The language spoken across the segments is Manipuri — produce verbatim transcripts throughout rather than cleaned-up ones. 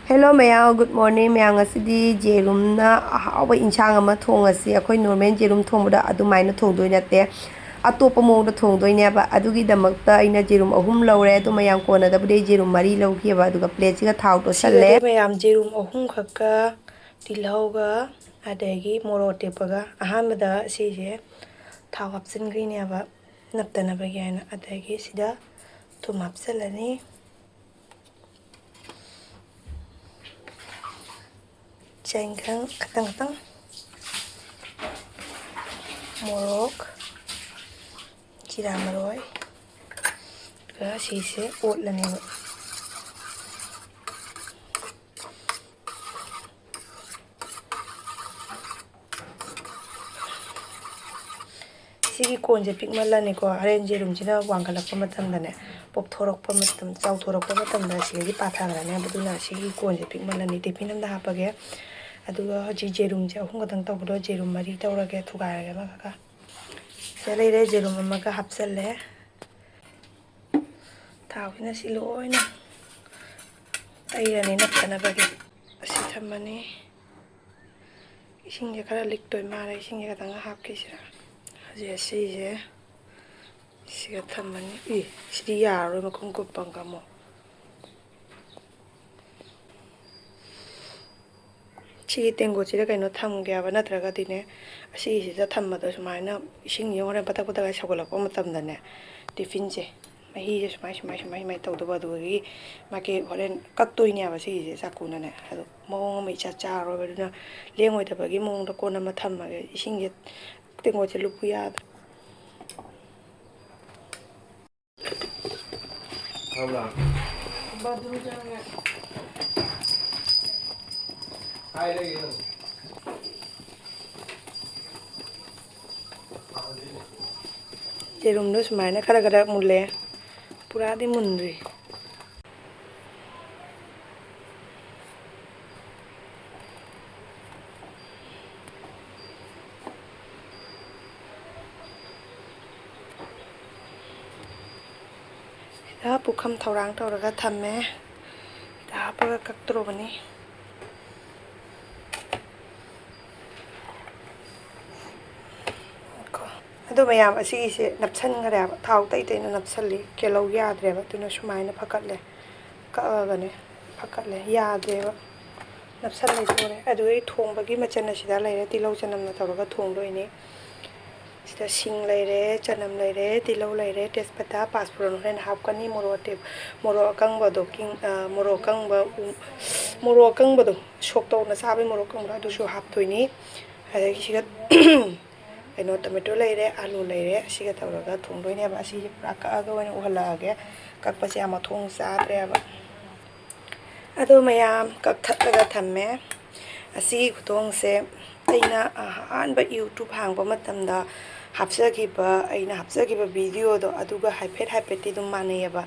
Hello ꯃꯌꯥꯝ, good morning ꯃꯌꯥꯝ꯫ ꯉꯁꯤꯗꯤ ꯌꯦꯔꯨꯝꯅ ꯑꯍꯥꯎꯕ ꯏꯟꯁꯥꯡ ꯑꯃ ꯊꯣꯡꯉꯁꯤ꯫ ꯑꯩꯈꯣꯏ normal ꯌꯦꯔꯨꯝ ꯊꯣꯡꯕꯗ ꯑꯗꯨꯃꯥꯏꯅ ꯊꯣꯡꯗꯣꯏ ꯅꯠꯇꯦ, ꯑꯇꯣꯞꯄ ꯃꯑꯣꯡꯗ ꯊꯣꯡꯗꯣꯏꯅꯦꯕ꯫ ꯑꯗꯨꯒꯤꯗꯃꯛꯇ ꯑꯩꯅ ꯌꯦꯔꯨꯝ ꯑꯍꯨꯝ ꯂꯧꯔꯦ, ꯑꯗꯨ ꯃꯌꯥꯝ ꯀꯣꯟꯅꯗꯕꯗꯤ ꯑꯩ ꯌꯦꯔꯨꯝ ꯃꯔꯤ ꯂꯧꯈꯤꯑꯕ, ꯑꯗꯨꯒ plateꯁꯤꯒ ꯊꯥꯎ ꯇꯣꯠꯁꯜꯂꯦ꯫ ꯁꯤꯗꯗꯤ ꯃꯌꯥꯝ ꯌꯦꯔꯨꯝ ꯑꯍꯨꯝꯈꯛꯀ ꯇꯤꯜꯍꯧꯒ ꯑꯗꯒꯤ ꯃꯣꯔꯣꯛ ꯑꯇꯦꯛꯄꯒ ꯑꯍꯥꯟꯕꯗ ꯁꯤꯁꯦ ꯊꯥꯎ ꯍꯥꯞꯆꯤꯟꯈ꯭ꯔꯤꯅꯦꯕ, ꯅꯞꯇꯅꯕꯒꯤ ꯍꯥꯏꯅ꯫ ꯑꯗꯒꯤ ꯁꯤꯗ ꯊꯨꯝ ꯍꯥꯞꯆꯤꯜꯂꯅꯤ꯫ ꯆꯦꯡꯈꯪ ꯈꯇꯪ ꯈꯇꯪ, ꯃꯣꯔꯣꯛ, ꯖꯤꯔꯥ ꯃꯔꯣꯏ, ꯑꯗꯨꯒ ꯁꯤꯁꯦ ꯑꯣꯠꯂꯅꯦꯕ꯫ ꯁꯤꯒꯤ ꯀꯣꯟꯁꯦ ꯄꯤꯛꯃꯜꯂꯅꯤꯀꯣ, ꯍꯣꯔꯦꯟ ꯌꯦꯔꯨꯝꯁꯤꯅ ꯋꯥꯡꯈꯠꯂꯛꯄ ꯃꯇꯝꯗꯅꯦ, ꯄꯣꯞꯊꯣꯔꯛꯄ ꯃꯇꯝ, ꯆꯥꯎꯊꯣꯔꯛꯄ ꯃꯇꯝꯗ ꯁꯤꯗꯒꯤ ꯄꯥꯊꯈ꯭ꯔꯅꯦꯕ꯫ ꯑꯗꯨꯅ ꯁꯤꯒꯤ ꯀꯣꯟꯁꯦ ꯄꯤꯛꯃꯜꯂꯅꯤ, ꯇꯤꯐꯤꯟ ꯑꯝꯗ ꯍꯥꯞꯄꯒꯦ꯫ ꯑꯗꯨꯒ ꯍꯧꯖꯤꯛ ꯌꯦꯔꯨꯝꯁꯦ ꯑꯍꯨꯝ ꯈꯛꯇꯪ ꯇꯧꯕꯗꯣ, ꯌꯦꯔꯨꯝ ꯃꯔꯤ ꯇꯧꯔꯒꯦ, ꯊꯨꯒꯥꯏꯔꯒꯦ ꯑꯃꯈꯛꯀ꯫ ꯁꯤꯗ ꯂꯩꯔꯦ, ꯌꯦꯔꯨꯝ ꯑꯃꯒ ꯍꯥꯞꯆꯜꯂꯦ꯫ ꯊꯥꯎꯁꯤꯅ ꯁꯤ ꯂꯣꯏꯅ ꯇꯩꯔꯅꯤ ꯅꯞꯇꯅꯕꯒꯤ꯫ ꯑꯁꯤ ꯊꯝꯃꯅꯤ꯫ ꯏꯁꯤꯡꯁꯦ ꯈꯔ ꯂꯤꯛꯇꯣꯏ ꯃꯥꯜꯂꯦ, ꯏꯁꯤꯡꯁꯦ ꯈꯤꯇꯪ ꯍꯥꯞꯈꯤꯁꯤꯔ꯫ ꯍꯧꯖꯤꯛ ꯑꯁꯤꯁꯦ ꯁꯤꯒ ꯊꯝꯃꯅꯤ꯫ ꯏ, ꯁꯤꯗꯤ ꯌꯥꯔꯔꯣꯏ, ꯃꯈꯨꯝ ꯀꯨꯞꯄ ꯑꯃꯨꯛ꯫ ꯁꯤꯒꯤ ꯇꯦꯡꯀꯣꯠꯁꯤꯗ ꯀꯩꯅꯣ ꯊꯝꯒꯦ ꯍꯥꯏꯕ, ꯅꯠꯇ꯭ꯔꯒꯗꯤꯅꯦ, ꯑꯁꯤꯒꯤꯁꯤꯗ ꯊꯝꯕꯗ ꯁꯨꯃꯥꯏꯅ ꯏꯁꯤꯡꯁꯦ ꯍꯣꯔꯦꯟ ꯄꯇꯛ ꯄꯇꯛ ꯍꯥꯏ ꯁꯧꯒꯠꯂꯛꯄ ꯃꯇꯝꯗꯅꯦ, ꯇꯤꯐꯤꯟꯁꯦ ꯃꯍꯤꯁꯦ ꯁꯨꯃꯥꯏ, ꯁꯨꯃꯥꯏ, ꯁꯨꯃꯥꯏ, ꯁꯨꯃꯥꯏꯅ ꯇꯧꯗꯧꯕ꯫ ꯑꯗꯨꯗꯒꯤ ꯃꯥꯒꯤ ꯍꯣꯔꯦꯟ ꯀꯛꯇꯣꯏꯅꯦꯕ ꯁꯤꯒꯤꯁꯦ ꯆꯥꯛꯀꯨꯅꯅꯦ꯫ ꯑꯗꯣ ꯃꯑꯣꯡ ꯑꯃ ꯏꯆꯥ ꯆꯥꯔꯣꯏꯕ꯫ ꯑꯗꯨꯅ ꯂꯦꯡꯉꯣꯏꯗꯕꯒꯤ ꯃꯑꯣꯡꯗ ꯀꯣꯟ ꯑꯃ ꯊꯝꯃꯒꯦ꯫ ꯏꯁꯤꯡꯁꯦ ꯇꯦꯡꯀꯣꯠꯁꯦ ꯂꯨꯞꯄꯨ ꯌꯥꯗ꯭ꯔꯦ꯫ ꯈꯪꯕ꯭ꯔꯥ? ꯀꯥꯏ ꯂꯩꯒꯦ ꯅꯪ? ꯌꯦꯔꯨꯝꯗꯣ ꯁꯨꯃꯥꯏꯅ ꯈꯔ ꯈꯔ ꯃꯨꯜꯂꯦ, ꯄꯨꯔꯥꯗꯤ ꯃꯨꯟꯗ꯭ꯔꯤ꯫ ꯁꯤꯗ ꯄꯨꯈꯝ ꯊꯧꯔꯥꯡ ꯇꯧꯔꯒ ꯊꯝꯃꯦ꯫ ꯁꯤꯗ ꯀꯛꯄꯒ ꯀꯛꯇ꯭ꯔꯨꯕꯅꯤ꯫ ꯀꯣ꯫ ꯑꯗꯣ ꯃꯌꯥꯝ, ꯑꯁꯤꯒꯤꯁꯦ ꯅꯞꯁꯟꯈ꯭ꯔꯦꯕ, ꯊꯥꯎ ꯇꯩ ꯇꯩꯅ ꯅꯞꯁꯜꯂꯤ, ꯀꯦꯜꯍꯧ ꯌꯥꯗ꯭ꯔꯦꯕ, ꯑꯗꯨꯅ ꯁꯨꯃꯥꯏꯅ ꯐꯀꯠꯂꯦ, ꯀꯛꯑꯒꯅꯦ ꯐꯀꯠꯂꯦ, ꯌꯥꯗꯦꯕ, ꯅꯞꯁꯜ ꯂꯩꯊꯣꯛꯑꯦ꯫ ꯑꯗꯨꯒ ꯑꯩ ꯊꯣꯡꯕꯒꯤ ꯃꯆꯜ ꯑꯁꯤꯗ ꯂꯩꯔꯦ, ꯇꯤꯜꯍꯧ ꯆꯅꯝꯅ ꯇꯧꯔꯒ ꯊꯣꯡꯗꯣꯏꯅꯤ꯫ ꯁꯤꯗ ꯁꯤꯡ ꯂꯩꯔꯦ, ꯆꯅꯝ ꯂꯩꯔꯦ, ꯇꯤꯜꯍꯧ ꯂꯩꯔꯦ, ꯇꯦꯖꯄꯇꯥ, ꯄꯥꯁꯄꯨꯔꯟ ꯍꯣꯔꯦꯟ ꯍꯥꯞꯀꯅꯤ, ꯃꯣꯔꯣꯛ ꯑꯇꯦꯛ-, ꯃꯣꯔꯣꯛ ꯑꯀꯪꯕꯗꯣ, ꯀꯤꯡ-, ꯑ, ꯃꯣꯔꯣꯛ ꯑꯀꯪꯕ, ꯎ-, ꯃꯣꯔꯣꯛ ꯑꯀꯪꯕꯗꯣ, ꯁꯣꯛ ꯇꯧꯅ ꯆꯥꯕꯒꯤ ꯃꯣꯔꯣꯛ ꯑꯀꯪꯕꯗꯣ, ꯑꯗꯨꯁꯨ ꯍꯥꯞꯇꯣꯏꯅꯤ꯫ ꯑꯗꯒꯤ ꯁꯤꯒ ꯀꯩꯅꯣ, ꯇꯣꯃꯦꯇꯣ ꯂꯩꯔꯦ, ꯑꯥꯂꯨ ꯂꯩꯔꯦ, ꯑꯁꯤꯒ ꯇꯧꯔꯒ ꯊꯣꯡꯗꯣꯏꯅꯦꯕ꯫ ꯑꯁꯤꯁꯦ ꯄꯨꯔꯥ ꯀꯛꯑꯒ ꯑꯣꯏꯅ ꯎꯍꯜꯂꯛꯑꯒꯦ꯫ ꯀꯛꯄꯁꯦ ꯌꯥꯝ ꯃꯊꯣꯡ ꯆꯥꯗ꯭ꯔꯦꯕ꯫ ꯑꯗꯣ ꯃꯌꯥꯝ ꯀꯛꯊꯠꯂꯒ ꯊꯝꯃꯦ꯫ ꯑꯁꯤꯒꯤ ꯈꯨꯊꯣꯡꯁꯦ ꯑꯩꯅ ꯑꯍꯥꯟꯕ YouTube ꯍꯥꯡꯕ ꯃꯇꯝꯗ ꯍꯥꯞꯆꯈꯤꯕ, ꯑꯩꯅ ꯍꯥꯞꯆꯈꯤꯕ ꯚꯤꯗꯤꯑꯣꯗꯣ ꯑꯗꯨꯒ ꯍꯥꯏꯐꯦꯠ ꯍꯥꯏꯐꯦꯠꯇꯤ ꯑꯗꯨꯝ ꯃꯥꯟꯅꯩꯌꯦꯕ꯫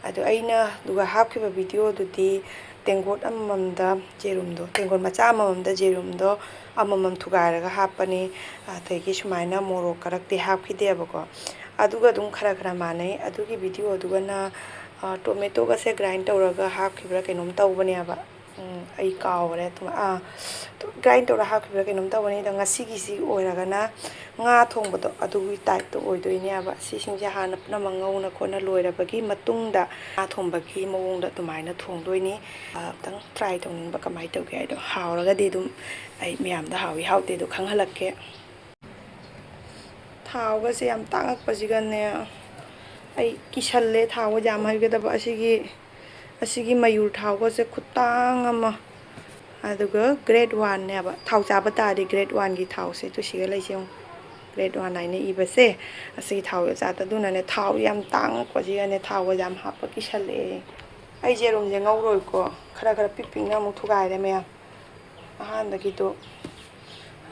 ꯑꯗꯣ ꯑꯩꯅ ꯑꯗꯨꯒ ꯍꯥꯞꯈꯤꯕ ꯚꯤꯗꯤꯑꯣꯗꯨꯗꯤ ꯇꯦꯡꯀꯣꯠ ꯑꯃꯃꯝꯗ ꯌꯦꯔꯨꯝꯗꯣ, ꯇꯦꯡꯀꯣꯠ ꯃꯆꯥ ꯑꯃꯃꯝꯗ ꯌꯦꯔꯨꯝꯗꯣ ꯑꯃꯃꯝ ꯊꯨꯒꯥꯏꯔꯒ ꯍꯥꯞꯄꯅꯤ꯫ ꯑꯗꯒꯤ ꯁꯨꯃꯥꯏꯅ ꯃꯣꯔꯣꯛ ꯀꯔꯛꯇꯤ ꯍꯥꯞꯈꯤꯗꯦꯕꯀꯣ꯫ ꯑꯗꯨꯒ ꯑꯗꯨꯝ ꯈꯔ ꯈꯔ ꯃꯥꯟꯅꯩ꯫ ꯑꯗꯨꯒꯤ ꯚꯤꯗꯤꯑꯣꯗꯨꯒꯅ, ꯑ, ꯇꯣꯃꯦꯇꯣꯒꯁꯦ ꯒ꯭ꯔꯥꯏꯟ ꯇꯧꯔꯒ ꯍꯥꯞꯈꯤꯕ꯭ꯔꯥ ꯀꯩꯅꯣꯝ ꯇꯧꯕꯅꯦꯕ꯫ ꯎꯝ, ꯑꯩ ꯀꯥꯎꯈ꯭ꯔꯦ꯫ ꯑꯗꯨꯝ, ꯑꯥ, ꯒ꯭ꯔꯥꯏꯟ ꯇꯧꯔ ꯍꯥꯞꯈꯤꯕ꯭ꯔꯥ ꯀꯩꯅꯣꯝ ꯇꯧꯕꯅꯤ꯫ ꯑꯗꯣ ꯉꯁꯤꯒꯤꯁꯤ ꯑꯣꯏꯔꯒꯅ ꯉꯥ ꯊꯣꯡꯕꯗꯣ ꯑꯗꯨꯒꯤ ꯇꯥꯏꯞꯇ ꯑꯣꯏꯗꯣꯏꯅꯦꯕ꯫ ꯁꯤꯁꯤꯡꯁꯦ ꯍꯥꯟꯅ ꯄꯨꯝꯅꯃꯛ ꯉꯧꯅ ꯈꯣꯠꯅ ꯂꯣꯏꯔꯕꯒꯤ ꯃꯇꯨꯡꯗ ꯉꯥ ꯊꯣꯡꯕꯒꯤ ꯃꯑꯣꯡꯗ ꯑꯗꯨꯃꯥꯏꯅ ꯊꯣꯡꯗꯣꯏꯅꯤ꯫ ꯑ, ꯑꯝꯇꯪ ꯇ꯭ꯔꯥꯏ ꯇꯧꯅꯤꯡꯕ ꯀꯃꯥꯏꯅ ꯇꯧꯒꯦ ꯍꯥꯏꯗꯣ꯫ ꯍꯥꯎꯔꯒꯗꯤ ꯑꯗꯨꯝ ꯑꯩ ꯃꯌꯥꯝꯗ ꯍꯥꯎꯏ ꯍꯥꯎꯇꯦꯗꯣ ꯈꯪꯍꯜꯂꯛꯀꯦ꯫ ꯊꯥꯎꯒꯁꯦ ꯌꯥꯝ ꯇꯥꯡꯉꯛꯄꯁꯤꯒꯅꯦ, ꯑꯩ ꯀꯤꯁꯜꯂꯦ ꯊꯥꯎꯒ ꯌꯥꯝ ꯍꯩꯒꯗꯕ꯫ ꯑꯁꯤꯒꯤ, ꯑꯁꯤꯒꯤ ꯃꯌꯨꯔ ꯊꯥꯎꯒꯁꯦ ꯈꯨꯇꯥꯡ ꯑꯃ꯫ ꯑꯗꯨꯒ ꯒ꯭ꯔꯦꯠ ꯋꯥꯟꯅꯦꯕ, ꯊꯥꯎ ꯆꯥꯕ ꯇꯥꯔꯗꯤ ꯒ꯭ꯔꯦꯠ ꯋꯥꯟꯒꯤ ꯊꯥꯎꯁꯦ ꯇꯨ ꯁꯤꯒ ꯂꯩꯁꯦ ꯌꯦꯡꯉꯨ꯫ ꯒ꯭ꯔꯦꯠ ꯋꯥꯟ ꯍꯥꯏꯅ ꯏꯕꯁꯦ, ꯑꯁꯤꯒꯤ ꯊꯥꯎ ꯖꯥꯠ꯫ ꯑꯗꯨꯅꯅꯦ, ꯊꯥꯎ ꯌꯥꯝ ꯇꯥꯡꯉꯛꯄꯁꯤꯒꯅꯦ ꯊꯥꯎꯒ ꯌꯥꯝ ꯍꯥꯞꯄ ꯀꯤꯁꯜꯂꯛꯑꯦ꯫ ꯑꯩ ꯌꯦꯔꯨꯝꯁꯦ ꯉꯧꯔꯣꯏꯀꯣ, ꯈꯔ ꯈꯔ ꯄꯤꯛ ꯄꯤꯛꯅ ꯑꯃꯨꯛ ꯊꯨꯒꯥꯏꯔꯦ ꯃꯌꯥꯝ꯫ ꯑꯍꯥꯟꯕꯒꯤꯗꯣ,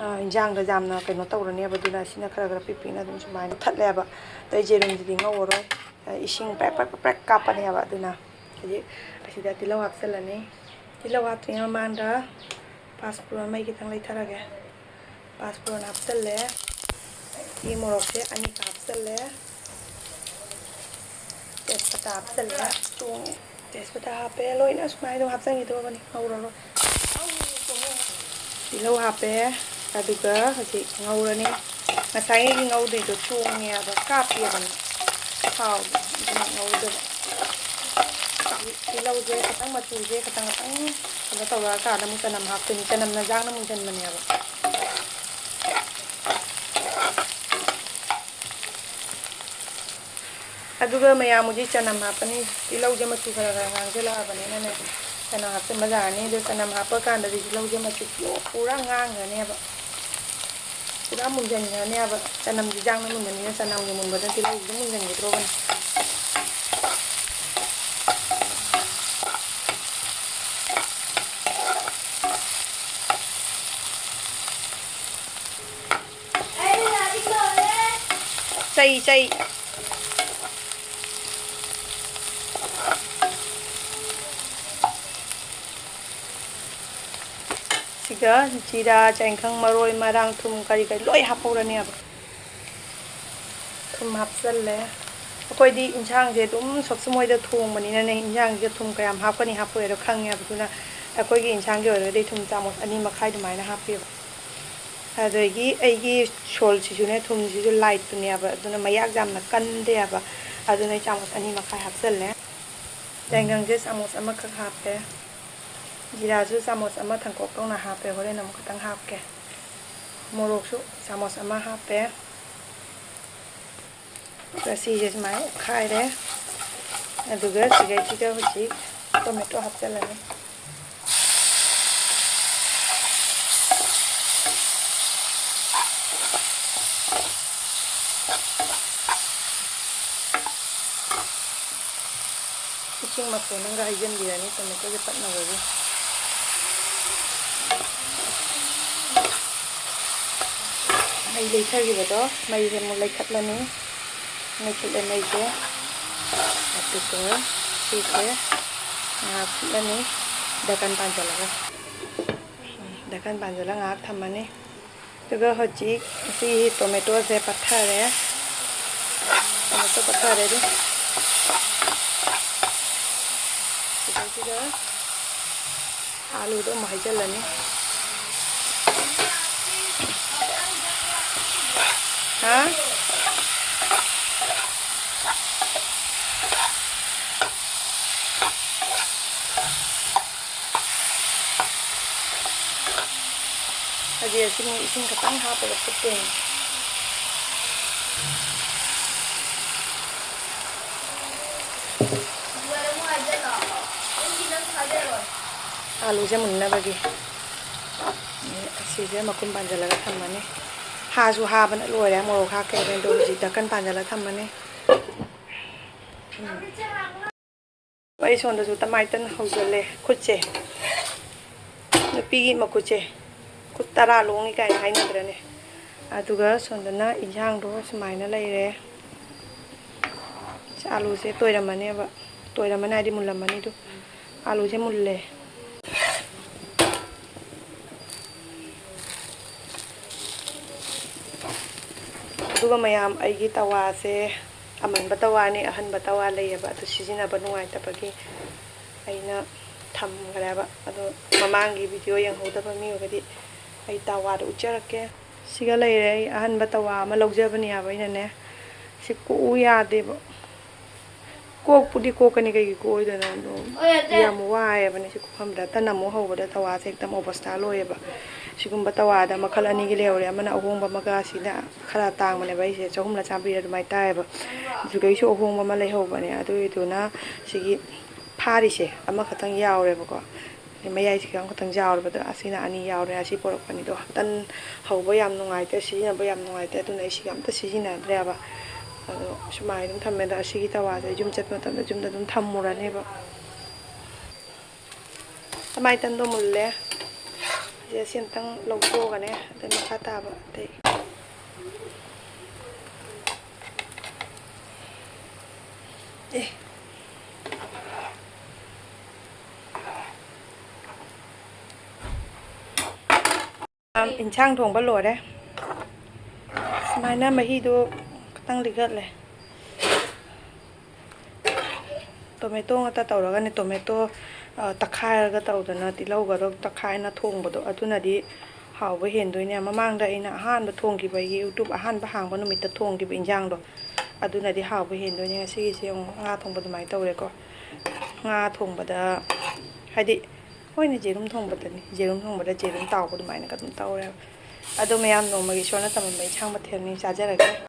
ꯑ, ꯏꯟꯖꯥꯡꯗ ꯌꯥꯝꯅ ꯀꯩꯅꯣ ꯇꯧꯔꯅꯦꯕ, ꯑꯗꯨꯅ ꯁꯤꯅ ꯈꯔ ꯈꯔ ꯄꯤꯛ ꯄꯤꯛꯅ ꯑꯗꯨꯝ ꯁꯨꯃꯥꯏꯅ ꯊꯠꯂꯦꯕ꯫ ꯑꯗꯩ ꯌꯦꯔꯨꯝꯁꯤꯗꯤ ꯉꯧꯔꯔꯣꯏ, ꯑ, ꯏꯁꯤꯡ ꯄ꯭ꯔꯦꯛ ꯄ꯭ꯔꯦꯛ ꯄ꯭ꯔꯦꯛ ꯀꯥꯞꯄꯅꯦꯕ꯫ ꯑꯗꯨꯅ ꯍꯧꯖꯤꯛ ꯑꯁꯤꯗ ꯇꯤꯜꯍꯧ ꯍꯥꯞꯆꯤꯜꯂꯅꯤ꯫ ꯇꯤꯜꯍꯧ ꯍꯥꯞꯇ꯭ꯔꯤꯉꯩ ꯃꯃꯥꯡꯗ ꯄꯥꯁꯄꯨꯔꯟ ꯃꯩ ꯈꯤꯇꯪ ꯂꯩꯊꯔꯒꯦ꯫ ꯄꯥꯁꯄꯨꯔꯟ ꯍꯥꯞꯆꯤꯜꯂꯦ꯫ ꯏ ꯃꯣꯔꯣꯛꯁꯦ ꯑꯅꯤꯈꯛ ꯍꯥꯞꯆꯤꯜꯂꯦ꯫ ꯇꯦꯖꯄꯇꯥ ꯍꯥꯞꯆꯤꯜꯂꯦ꯫ ꯆꯣꯡꯉꯦ꯫ ꯇꯦꯖꯄꯇꯥ ꯍꯥꯞꯄꯦ, ꯂꯣꯏꯅ ꯁꯨꯃꯥꯏꯅ ꯑꯗꯨꯝ ꯍꯥꯞꯆꯤꯟꯈꯤꯗꯧꯔꯕꯅꯤ, ꯉꯧꯔꯔꯣꯏ꯫ ꯇꯤꯜꯍꯧ ꯍꯥꯞꯄꯦ, ꯑꯗꯨꯒ ꯍꯧꯖꯤꯛ ꯉꯧꯔꯅꯤ꯫ ꯉꯁꯥꯏꯒꯤ ꯉꯧꯗꯣꯏꯗꯣ ꯆꯣꯡꯉꯦꯕ, ꯀꯥꯞꯄꯦꯕꯅꯤ ꯊꯥꯎꯗꯣ, ꯑꯗꯨꯅ ꯉꯧꯗꯕ꯫ ꯍꯧꯖꯤꯛ ꯇꯤꯜꯍꯧꯁꯦ ꯈꯤꯇꯪ, ꯃꯆꯨꯁꯦ ꯈꯤꯇꯪ ꯈꯤꯇꯪ ꯀꯩꯅꯣ ꯇꯧꯔꯛꯑꯀꯥꯟꯗ ꯑꯃꯨꯛ ꯆꯅꯝ ꯍꯥꯞꯇꯣꯏꯅꯤ꯫ ꯆꯅꯝꯅ ꯌꯥꯡꯅ ꯃꯨꯟꯁꯤꯟꯕꯅꯦꯕ꯫ ꯑꯗꯨꯒ ꯃꯌꯥꯝ ꯍꯧꯖꯤꯛ ꯆꯅꯝ ꯍꯥꯞꯄꯅꯤ꯫ ꯇꯤꯜꯍꯧꯁꯦ ꯃꯆꯨ ꯈꯔ ꯈꯔ ꯉꯥꯡꯁꯤꯜꯂꯛꯑꯕꯅꯤꯅꯅꯦ, ꯆꯅꯝ ꯍꯥꯞꯆꯤꯟꯕ ꯌꯥꯔꯅꯤ꯫ ꯑꯗꯨ ꯆꯅꯝ ꯍꯥꯞꯄ ꯀꯥꯟꯗꯗꯤ ꯇꯤꯜꯍꯧꯁꯦ ꯃꯆꯨ ꯄꯨ-, ꯄꯨꯔꯥ ꯉꯥꯡꯈ꯭ꯔꯅꯦꯕ, ꯄꯨꯔꯥ ꯃꯨꯟꯁꯤꯟꯈ꯭ꯔꯅꯦꯕ꯫ ꯆꯅꯝꯁꯦ ꯌꯥꯡꯅ ꯃꯨꯟꯕꯅꯤꯅ ꯆꯅꯝꯒ ꯃꯨꯟꯕꯗ ꯇꯤꯜꯍꯧꯁꯦ ꯑꯗꯨꯝ ꯃꯨꯟꯁꯤꯟꯈꯤꯗ꯭ꯔꯣꯕꯅꯤ꯫ ꯆꯩ, ꯆꯩ꯫ ꯁꯤꯒ ꯖꯤꯔꯥ, ꯆꯦꯡꯈꯪ, ꯃꯔꯣꯏ ꯃꯔꯥꯡ, ꯊꯨꯝ ꯀꯔꯤ ꯀꯔꯤ ꯂꯣꯏ ꯍꯥꯞꯍꯧꯔꯅꯦꯕ꯫ ꯊꯨꯝ ꯍꯥꯞꯆꯜꯂꯦ꯫ ꯑꯩꯈꯣꯏꯗꯤ ꯏꯟꯁꯥꯡꯁꯦ ꯑꯗꯨꯝ ꯁꯣꯞꯁꯨ ꯃꯣꯏꯗ ꯊꯣꯡꯕꯅꯤꯅꯅꯦ, ꯏꯟꯁꯥꯡꯁꯦ ꯊꯨꯝ ꯀꯌꯥꯝ ꯍꯥꯞꯀꯅꯤ ꯍꯥꯞꯄꯣꯏꯗꯣ ꯈꯪꯉꯦꯕ꯫ ꯑꯗꯨꯅ ꯑꯩꯈꯣꯏꯒꯤ ꯏꯟꯁꯥꯡꯒꯤ ꯑꯣꯏꯔꯒꯗꯤ ꯊꯨꯝ ꯆꯥꯃꯁ ꯑꯅꯤ ꯃꯈꯥꯏ ꯑꯗꯨꯃꯥꯏꯅ ꯍꯥꯞꯄꯦꯕ꯫ ꯑꯗꯒꯤ ꯑꯩꯒꯤ ꯁꯣꯜꯁꯤꯁꯨꯅꯦ, ꯊꯨꯝꯁꯤꯁꯨ ꯂꯥꯏꯠꯇꯨꯅꯦꯕ, ꯑꯗꯨꯅ ꯃꯌꯥꯛ ꯌꯥꯝꯅ ꯀꯟꯗꯦꯕ꯫ ꯑꯗꯨꯅ ꯑꯩ ꯆꯥꯃꯁ ꯑꯅꯤ ꯃꯈꯥꯏ ꯍꯥꯞꯆꯜꯂꯦ꯫ ꯆꯦꯡꯒꯪꯁꯦ ꯆꯥꯃꯁ ꯑꯃꯈꯛ ꯍꯥꯞꯄꯦ꯫ ꯖꯤꯔꯥꯁꯨ ꯆꯥꯃꯁ ꯑꯃ ꯊꯪꯀꯣꯛ ꯇꯧꯅ ꯍꯥꯞꯄꯦ, ꯍꯣꯔꯦꯟ ꯑꯃꯨꯛ ꯈꯤꯇꯪ ꯍꯥꯞꯀꯦ꯫ ꯃꯣꯔꯣꯛꯁꯨ ꯆꯥꯃꯁ ꯑꯃ ꯍꯥꯞꯄꯦ꯫ ꯑꯗꯨꯒ ꯁꯤꯁꯦ ꯁꯨꯃꯥꯏꯅ ꯑꯣꯠꯈꯥꯏꯔꯦ꯫ ꯑꯗꯨꯒ ꯁꯤꯗꯩꯁꯤꯗ ꯍꯧꯖꯤꯛ ꯇꯣꯃꯦꯇꯣ ꯍꯥꯞꯆꯤꯜꯂꯅꯤ꯫ ꯏꯁꯤꯡ ꯃꯈꯣꯟ ꯑꯃꯒ ꯍꯩꯖꯤꯟꯕꯤꯔꯅꯤ ꯇꯣꯃꯦꯇꯣꯁꯦ ꯄꯠꯅꯕꯒꯤ꯫ ꯃꯩ ꯂꯩꯊꯈꯤꯕꯗꯣ ꯃꯩꯁꯦ ꯑꯃꯨꯛ ꯂꯩꯈꯠꯂꯅꯤ꯫ ꯂꯩꯈꯠꯂꯦ ꯃꯩꯁꯦ꯫ ꯑꯗꯨꯒ ꯁꯤꯁꯦ ꯉꯥꯏꯍꯥꯛ ꯐꯨꯠꯂꯅꯤ, ꯗꯀꯟ ꯄꯥꯟꯁꯤꯜꯂꯒ꯫ ꯗꯀꯟ ꯄꯥꯟꯁꯤꯜꯂꯒ ꯉꯥꯏꯍꯥꯛ ꯊꯝꯃꯅꯤ꯫ ꯑꯗꯨꯒ ꯍꯧꯖꯤꯛ ꯁꯤ ꯇꯣꯃꯦꯇꯣꯁꯦ ꯄꯠꯊꯔꯦ꯫ ꯇꯣꯃꯦꯇꯣ ꯄꯠꯊꯔꯦ ꯑꯗꯨ꯫ ꯑꯗꯨꯒ ꯑꯥꯂꯨꯗꯣ ꯑꯃꯨꯛ ꯍꯩꯖꯤꯜꯂꯅꯤ꯫ ꯍꯥ? ꯍꯧꯖꯤꯛ ꯑꯁꯤꯃꯨꯛ ꯏꯁꯤꯡ ꯈꯤꯇꯪ ꯍꯥꯞꯄꯒ ꯐꯨꯠꯇꯣꯏꯅꯤ꯫ ꯑꯥꯂꯨꯁꯦ ꯃꯨꯟꯅꯕꯒꯤ꯫ ꯑꯁꯤꯁꯦ ꯃꯈꯨꯝ ꯄꯥꯟꯁꯤꯜꯂꯒ ꯊꯝꯃꯅꯤ꯫ ꯍꯥꯁꯨ ꯍꯥꯕꯅ ꯂꯣꯏꯔꯦ, ꯃꯣꯔꯣꯛ ꯍꯥꯞꯈ꯭ꯔꯦ ꯑꯗꯣ ꯍꯧꯖꯤꯛ ꯗꯀꯟ ꯄꯥꯟꯁꯤꯜꯂꯒ ꯊꯝꯃꯅꯤ꯫ ꯑꯩ ꯁꯣꯝꯗꯁꯨ ꯇꯃꯥꯏꯇꯟ ꯍꯧꯖꯤꯜꯂꯦ ꯈꯨꯠꯁꯦ꯫ ꯅꯨꯄꯤꯒꯤ ꯃꯈꯨꯠꯁꯦ, ꯈꯨꯠ ꯇꯔꯥ ꯂꯣꯡꯉꯤ ꯀꯥꯏꯅ ꯍꯥꯏꯅꯗ꯭ꯔꯅꯦ꯫ ꯑꯗꯨꯒ ꯁꯣꯝꯗꯅ ꯏꯟꯁꯥꯡꯗꯣ ꯁꯨꯃꯥꯏꯅ ꯂꯩꯔꯦ꯫ ꯑꯥꯂꯨꯁꯦ ꯇꯣꯏꯔꯝꯃꯅꯦꯕ, ꯇꯣꯏꯔꯝꯃꯅꯤ ꯍꯥꯏꯗꯤ ꯃꯨꯜꯂꯝꯃꯅꯤ꯫ ꯑꯗꯨ ꯑꯥꯂꯨꯁꯦ ꯃꯨꯜꯂꯦ꯫ ꯑꯗꯨꯒ ꯃꯌꯥꯝ, ꯑꯩꯒꯤ ꯇꯋꯥꯁꯦ ꯑꯃꯟꯕ ꯇꯋꯥꯅꯤ, ꯑꯍꯟꯕ ꯇꯋꯥ ꯂꯩꯌꯦꯕ, ꯑꯗꯨ ꯁꯤꯖꯤꯟꯅꯕ ꯅꯨꯡꯉꯥꯏꯇꯕꯒꯤ ꯑꯩꯅ ꯊꯝꯈ꯭ꯔꯦꯕ꯫ ꯑꯗꯣ ꯃꯃꯥꯡꯒꯤ ꯚꯤꯗꯤꯑꯣ ꯌꯦꯡꯍꯧꯗꯕ ꯃꯤ ꯑꯣꯏꯔꯒꯗꯤ ꯑꯩ ꯇꯋꯥꯗꯣ ꯎꯠꯆꯔꯛꯀꯦ꯫ ꯁꯤꯒ ꯂꯩꯔꯦ꯫ ꯑꯩ ꯑꯍꯟꯕ ꯇꯋꯥ ꯑꯃ ꯂꯧꯖꯕꯅꯦ ꯍꯥꯏꯕ ꯑꯩꯅꯅꯦ꯫ ꯁꯤ ꯀꯣꯛꯎ ꯌꯥꯗꯦꯕ꯫ ꯀꯣꯛꯄꯨꯗꯤ ꯀꯣꯛꯀꯅꯤ, ꯀꯩꯒꯤ ꯀꯣꯛꯑꯣꯏꯗꯣꯏꯅꯣ? ꯑꯗꯣ ꯌꯥꯝ ꯋꯥꯏꯑꯦꯕꯅꯦ ꯁꯤ ꯀꯣꯛꯐꯝꯗ꯫ ꯇꯟ ꯑꯃꯨꯛ ꯍꯧꯕꯗ ꯇꯋꯥꯁꯦ ꯍꯦꯛꯇ ꯑꯃꯨꯛ ꯑꯣꯕꯁꯇꯥ ꯂꯣꯏꯌꯦꯕ꯫ ꯁꯤꯒꯨꯝꯕ ꯇꯋꯥꯗ ꯃꯈꯜ ꯑꯅꯤꯒꯤ ꯂꯩꯍꯧꯔꯦ꯫ ꯑꯃꯅ ꯑꯍꯣꯡꯕ ꯑꯃꯒ, ꯁꯤꯅ ꯈꯔ ꯇꯥꯡꯕꯅꯦꯕ꯫ ꯑꯩꯁꯦ ꯆꯍꯨꯝꯂ ꯆꯥꯝꯃꯔꯤꯔ ꯑꯗꯨꯃꯥꯏꯅ ꯇꯥꯏꯌꯦꯕ꯫ ꯑꯗꯨꯒ ꯑꯩꯁꯨ ꯑꯍꯣꯡꯕ ꯑꯃ ꯂꯩꯍꯧꯕꯅꯦ꯫ ꯑꯗꯨꯒꯤꯗꯨꯅ ꯁꯤꯒꯤ ꯐꯥꯔꯤꯁꯦ ꯑꯃꯈꯛꯇꯪ ꯌꯥꯎꯔꯦꯕꯀꯣ꯫ ꯃꯌꯥꯏꯁꯤꯒ ꯑꯃꯈꯛꯇꯪ ꯌꯥꯎꯔꯕꯗꯣ, ꯑꯁꯤꯅ ꯑꯅꯤ ꯌꯥꯎꯔꯦ꯫ ꯑꯁꯤ ꯄꯣꯔꯛꯄ ꯑꯅꯤꯗꯣ ꯇꯟ ꯍꯧꯕ ꯌꯥꯝ ꯅꯨꯡꯉꯥꯏꯇꯦ, ꯁꯤꯖꯤꯟꯅꯕ ꯌꯥꯝ ꯅꯨꯡꯉꯥꯏꯇꯦ, ꯑꯗꯨꯅ ꯑꯩ ꯁꯤꯒ ꯑꯝꯇ ꯁꯤꯖꯤꯟꯅꯗ꯭ꯔꯦꯕ꯫ ꯑꯗꯣ ꯁꯨꯃꯥꯏꯅ ꯑꯗꯨꯝ ꯊꯝꯃꯦ꯫ ꯑꯗꯣ ꯑꯁꯤꯒꯤ ꯇꯋꯥꯁꯦ ꯌꯨꯝ ꯆꯠꯄ ꯃꯇꯝꯗ ꯌꯨꯝꯗ ꯑꯗꯨꯝ ꯊꯝꯃꯨꯔꯅꯦꯕ꯫ ꯇꯃꯥꯏ ꯇꯟꯗꯣ ꯃꯨꯜꯂꯦ꯫ ꯑꯁꯤ ꯑꯝꯇꯪ ꯂꯧꯊꯣꯛꯑꯒꯅꯦ, ꯑꯗꯩ ꯃꯈꯥ ꯇꯥꯕ ꯑꯇꯩ꯫ ꯑꯦ꯫ ꯏꯟꯁꯥꯡ ꯊꯣꯡꯕ ꯂꯣꯏꯔꯦ꯫ ꯁꯨꯃꯥꯏꯅ ꯃꯍꯤꯗꯣ ꯈꯤꯇꯪ ꯂꯤꯈꯠꯂꯦ꯫ ꯇꯣꯃꯦꯇꯣ ꯉꯥꯛꯇ ꯇꯧꯔꯒꯅꯦ, ꯇꯣꯃꯦꯇꯣ, ꯑ, ꯇꯛꯈꯥꯏꯔꯒ ꯇꯧꯗꯅ, ꯇꯤꯜꯍꯧꯒꯗꯣ ꯇꯛꯈꯥꯏꯅ ꯊꯣꯡꯕꯗꯣ, ꯑꯗꯨꯅꯗꯤ ꯍꯥꯎꯕ ꯍꯦꯟꯗꯣꯏꯅꯦ꯫ ꯃꯃꯥꯡꯗ ꯑꯩꯅ ꯑꯍꯥꯟꯕ ꯊꯣꯡꯈꯤꯕ, ꯑꯩꯒꯤ YouTube ꯑꯍꯥꯟꯕ ꯍꯥꯡꯕ ꯅꯨꯃꯤꯠꯇ ꯊꯣꯡꯈꯤꯕ ꯏꯟꯖꯥꯡꯗꯣ, ꯑꯗꯨꯅꯗꯤ ꯍꯥꯎꯕ ꯍꯦꯟꯗꯣꯏꯅꯦ꯫ ꯉꯁꯤꯒꯤꯁꯦ ꯑꯃꯨꯛ ꯉꯥ ꯊꯣꯡꯕ ꯑꯗꯨꯃꯥꯏꯅ ꯇꯧꯔꯦꯀꯣ꯫ ꯉꯥ ꯊꯣꯡꯕꯗ, ꯍꯥꯏꯗꯤ, ꯍꯣꯏꯅꯦ, ꯌꯦꯔꯨꯝ ꯊꯣꯡꯕꯗꯅꯤ, ꯌꯦꯔꯨꯝ ꯊꯣꯡꯕꯗ ꯌꯦꯔꯨꯝ ꯇꯥꯎꯕ ꯑꯗꯨꯃꯥꯏꯅꯒ ꯑꯗꯨꯝ ꯇꯧꯔꯦꯕ꯫ ꯑꯗꯣ ꯃꯌꯥꯝ, ꯅꯣꯡꯃꯒꯤ ꯏꯁꯣꯔꯅ ꯇꯝꯃꯝꯕ ꯏꯟꯁꯥꯡ ꯃꯊꯦꯜꯅꯤ, ꯆꯥꯖꯔꯒꯦ꯫